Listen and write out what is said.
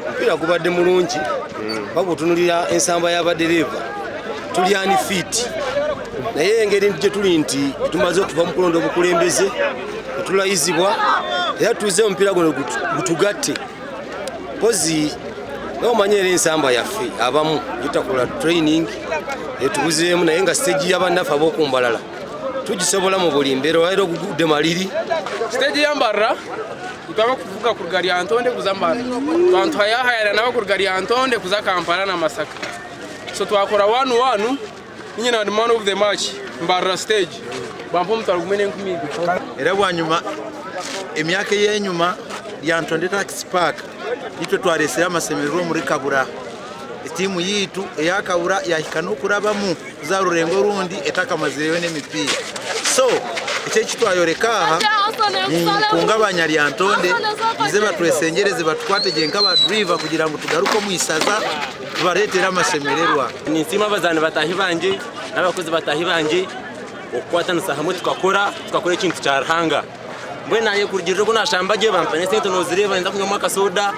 Omupiira gubadde mulungi kuba bwotunulira ensamba y'abadereeva tuli unfit naye engeri gye tuli nti tumaze okuva mu kulonda obukulembeze netulayizibwa era tuze omupiira guno gutugatte mpozi naye omanyi era ensamba yaffe abamu gitakola training etubuzeemu naye nga siteegi y'abannaffe ab'okumbalala tugisobola mu buli mbeera olwaliro ogugudde maliri. Siteegi ya Mbarara itwe abakuvuga kuruga Lyantonde kuza Mbarara twantuhayahayana nabo kuruga Lyantonde kuza Kampala na Masaka so twakora wanu wanu ninye naba ndi man of the match Mbarara stage bampa omutwaro gumwe n'enkumi ibiri. Era bwanyima emyaka ey'enyima Lyantonde Taxi Park itwe twareetsire amashemererwa omuri Kabura. Etiimu yaitu eya Kabura yaahika n'okurabamu kuza aha rurengo orundi etakamazireyo n'emipiira. So eki eki twayoreka aha ninkunga abanya Lyantonde baize batwesengyereze batukwate gye nk'aba duriva kugira ngu tugaruke omu isaza tubareetere amashemererwa. Ninsiima abazaani bataahi bangye n'abakozi bataahi bangye okukwatanisa hamwe tukakora tukakora ekintu kya Ruhanga. Mbwenu naanye kurugiirira oku naashamba gye bampa n'esente noozireeba ninza kunywamu akasoda.